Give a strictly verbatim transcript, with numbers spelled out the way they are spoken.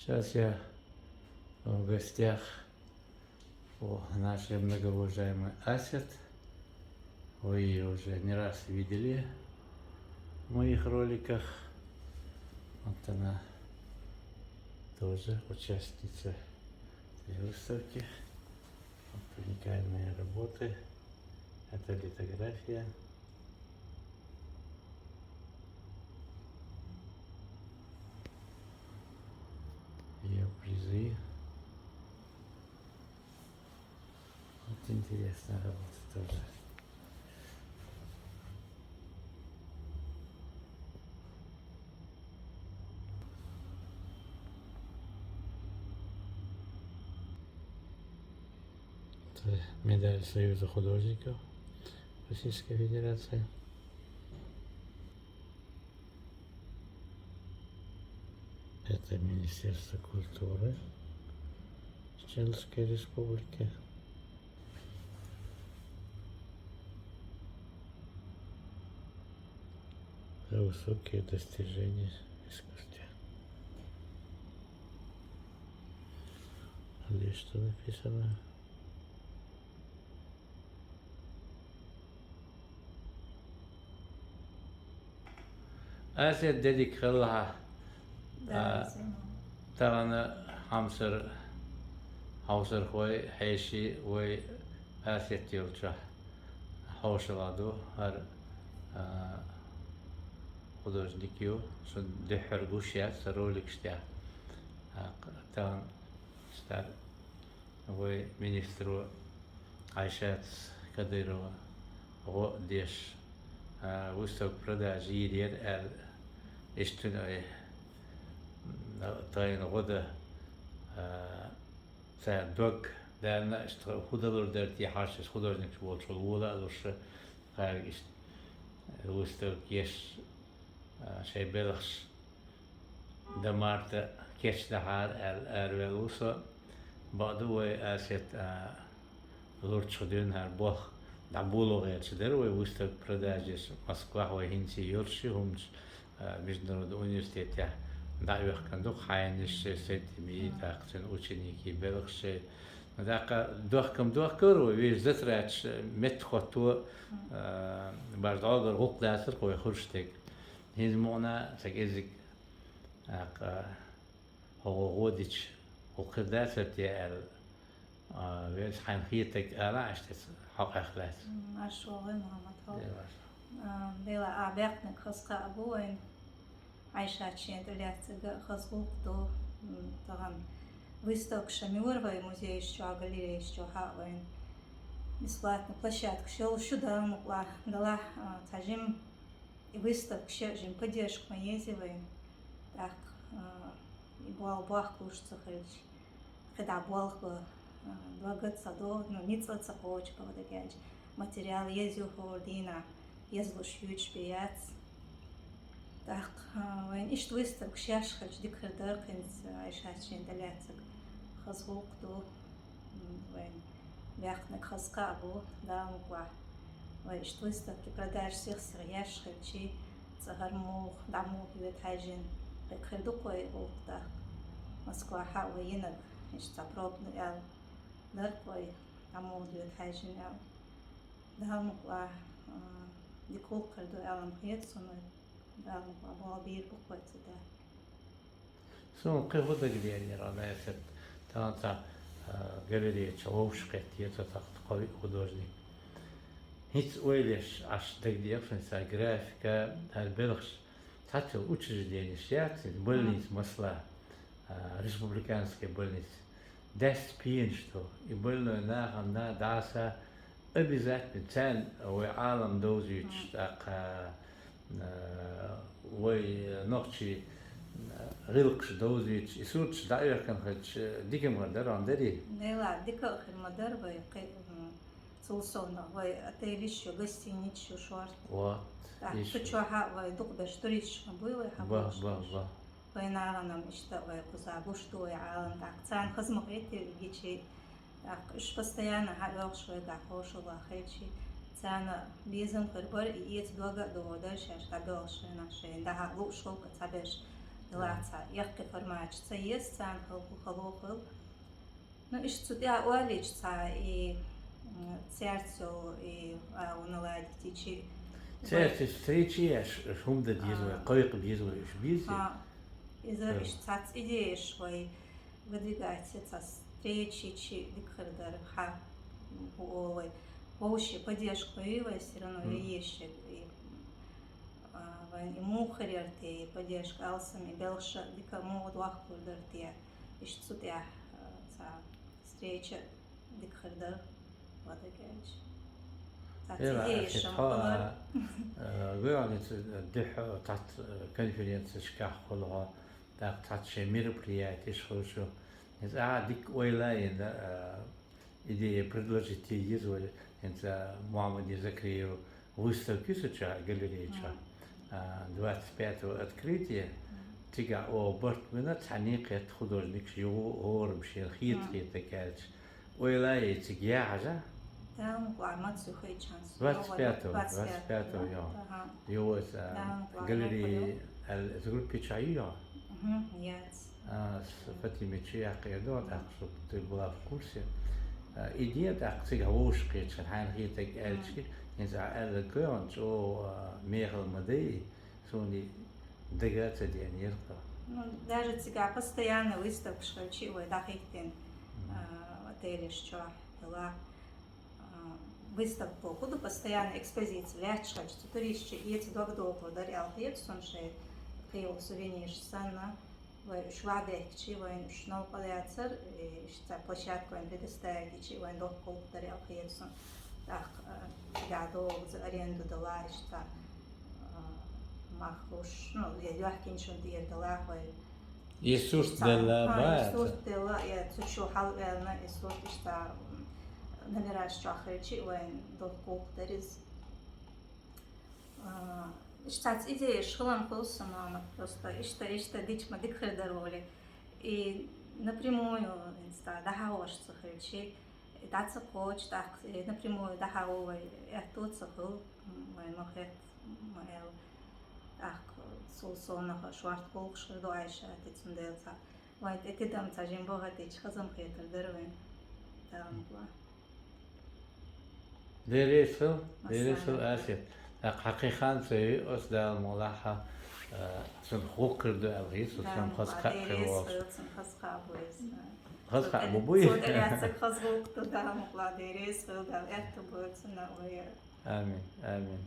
Сейчас я в гостях у нашей многоуважаемой Асет. Вы её уже не раз видели в моих роликах. Вот она тоже участница этой выставки. Вот уникальные работы. Это литография. Её призы. Вот интересная работа тоже. Это медаль Союза художников Российской Федерации. Это Министерство культуры Чеченской Республики. За высокие достижения в искусстве. Здесь что написано? Асет, де дика хилла хьа. Да, А, Зина. Тахан хьамсара хьовсархой, хьеший вай Асет йолчохь хьошалгӀа ду хӀара, а, художник ю, шун дуьххьара гуш яц сан роликаш тӀехь. А, тахан стар вай министро Айшат Кадырова гӀо а деш, а, выставка продажа йийр яра аьлла, иштта ай, м, тхайна гӀо дан, а, царна дог даьлла, иштта хӀун далур дара те хьажа, художникаш волчул вола а луш, кхаьрга иштта выставка еш, а, шайн белхаш дан марта кечдахьара аьлла, араваьлла ву со. Бакъду вай Асет, а, лурчух дуьйна хӀара болх дӀаболо гӀерташ дара вай выставка продажа еш Москвахь вай хӀинца йолуш хӀуманаш, а, международный университетехь дӀа а вехкан ду-кх хьайнаш, шайн сайтами, тӀаккха цуьнан ученики, белхаш шайн. ТӀаккха дохкам дохкара вай, вешан затраташ меттахӀотто, а, баш дӀогара гӀуллакх дацара-кх вай хӀорш дерг. ХӀинца мукъана сан кӀезиг, тӀаккха, хьо гӀо дича, хӀокхуьра дацара те аьлла, а, веза хьайна хетарг ала, аьшта хьо къахьлаьцна. М, марша вогӀийла, Мухьаммад, хьо. Дела марша. А, Дела, а баьккхинарг хаза кхаъ бу вайна. Айшат шена тӀелаьцнарг а хаза гӀуллакх ду. М, тахана выставкаш ма йора вай музейш чохь, галереяш чохь а вайна. Бесплатно площадкаш йолуш ю, Дала мукъалахь, делахь, а, цхьа жима И выставкаш а жима поддержка ма еза вайна. ТӀаккха, а, и болх бохкуш ца хилча, кхидӀа болх бан, а, дог а ца до, ну, ницкъ а ца кхочу, бакъдерг аьлча, материал еза ю хӀора дийнахь, езалуш юьйцуш бен яц. ТӀаккха, а, вайна иштта выставкаш еш хилча, дика хир дара, хӀинца Айшат шена тӀелаьцнарг хаза гӀуллакх ду. М, вайн баьккхинарг хаза кхаъ бу, Дала мукъалахь. Вай иштта выставки, продажи сих-сиха еш хилча, цӀа хӀара муха, дӀа муха йоьду хьаьжжина, кхин хир ду-кх вай гӀуллакх тӀаккха. Москвахь а вай йинарг, иштта цхьа пробный аьлла дара-кх вай, дӀа муха йоьду хьаьжжина аьлла. Дала мукъалахь, а, дика гӀуллакх хир ду аьлла-м хета суна, Дала мукъалахь, болх бийр бу-кх вай цу тӀехь. Суна кхин хӀун дагадеанера, Асет, тахана цхьа, а, галерея чу вовшахкхетта, цхьа тахта кхо-виъ художник. ХӀинца ойла еш Ӏаш дагадеара суна цхьа графика, хӀара белхаш, цхьацца учрежденеш яц, больница, масала, а, республиканская больница. Даьсса пенаш ду, и больной нахана дӀаса обязательно царна вай Ӏалам довзуьйтуш, тӀаккха, а, вай нохчий, а, гӀиллакхаш довзуьйтуш, и сурташ дӀа а вехкана хилча, дика ма хир дара, ан дарий? Нела, дика а хир ма дара вай, кхи-, м, цул совнаха вай отель ю, гостиница ю шорта. Вот. ТӀаккха цу чохь а вай дукхахберш туристаш ма буй вай хьан болуш. Ба, ба, ба. Вай нахана-м иштта вай кхузахь гуш ду вай Ӏалам, тӀаккха царна хаза ма хетий гичи. ТӀаккха уьш постоянно хьаоьхуш вайгахь хьошалгӀа хилчи, царна безам хир бара, и эца дог а догӀур дара шаьш дӀабоьлхуш хенахь, шайна дӀахьа лууш хӀокху цхьаберш. Лаца, яккхи формача ца еза царна хала, хала хул. Ну, иштта цу тӀа оалийча цхьа и, м, церцу и, а, уна ладитичи. Церцу встречи аш, аш хӀума да деза вай, а, кхойкху деза вай, уж беза. А, иза, э, иштта цхьацца идеяш вай выдвигать ца встречи чи дика хир дара, хьа, хӀу оал вай. Вовше поддержка ю вай, всё равно, мгм, вай ешшаг, и, а, вайн и муха хир яр те, и поддержка алсам, и белхаш дика муха дохкур дар те. Иштта цу тӀехь, а, цхьа встреча дика хир дара, вадагаьлча. Цхьа, эра, цхьа идея шамхалар. А, гуйгӀаница дуьхьа цхьацца конференцешкахь хуьлу хьо, тӀаккха цхьацца шайн мероприятеш хуьлу шу. Иза ахьа дика ойла а йина, а, идея предложить е еза вай, хӀинца Мухьаммад Закриев выставка ю сан чохь, галерея чохь. Мгм. А, двадцать пятого открытие. Мгм. Цигахь оха барт бина, цхьаьний кхетта художникаш, юха хӀораммо шена хета, мгм, хетарг аьлча. Ойла а йина цига яхьажа. Дала мукъалахь, маца ю хӀинца? Двадцать пятого, двадцать пятого, двадцать пятого, да? Ага. Йо, иза, дала мукъалахь, галерея, аьлла, иза группа чохь ю, йо? Мгм, яц. А, с-, Фатиме чу яьккхина ду, тӀаккха шу тӀе была в курсе. А, и де тӀаккха цига вовшах кхетча, хьайна хетарг аьлча, хӀинца ахьа аьлларг гуйгӀан чӀогӀа, а, мехала ма дай, суна дага а ца деанера тхо. Ну, даже цига постоянно выставкаш хилча а вай дӀахӀиттина, а, отелеш чохь, дела. А, выставка боху ду, постоянно экспозиция лаьтташ хилча, цу туристаша эца дог дохур дара аьлла хета суна, шайн кхийолу сувенирш санна, вай уьш ваьхьа дехкича, вайна уьш новкъа лаьцар, и иштта площадка вайна предоставить йича, вайна доккха гӀуллакх дара аьлла хета суна. ТӀаккха, а, цигахь догӀу за аренду дала, иштта, а, мах луш, ну, я йохкинчун тӀера дала вай. И сурт, цхьа, делла, а, ма и сурт делла, я цу чу хьалаваьлла, и сурт иштта, м, номераш чохь хилча а вайн доккха гӀуллакх дара иза. А, иштта цхьацца идеяш хилла хуьлу сан, мама, просто иштта, иштта дича ма дика хир дара олий. И напрямую, хӀинца дӀахьош ца хилча, и дӀа ца кхочу, тӀаккха, э, напрямую дӀахьо вай аьтту ца хуьлу, м, вайн ма хетта, ма аьлла. ТӀаккха цул совнаха шорта гӀуллакхаш хир ду, Айшат, и цундела цхьа вайн тӀе тидам ца жимбо хӀоттийча хазам хетар дара вайн. Дала мукъалахь. Деррис хила, деррис хила, Асет. ТӀаккха хьан кхин хан ца йой, аса, Дала мукъалахь, а, цунна хӀума хир ду аьлла хета суна, хаза кхаъ хир волуш. Дала мукъалахь, деррис хила, цунна хаза кхаъ бу иза. Хаза кхаъ бу, буй? Цо тӀеэццаг хаза гӀуллакх ду, Дала мукъалахь, деррис хила, Дала аьтту бойла цунна, вай. Амин, амин.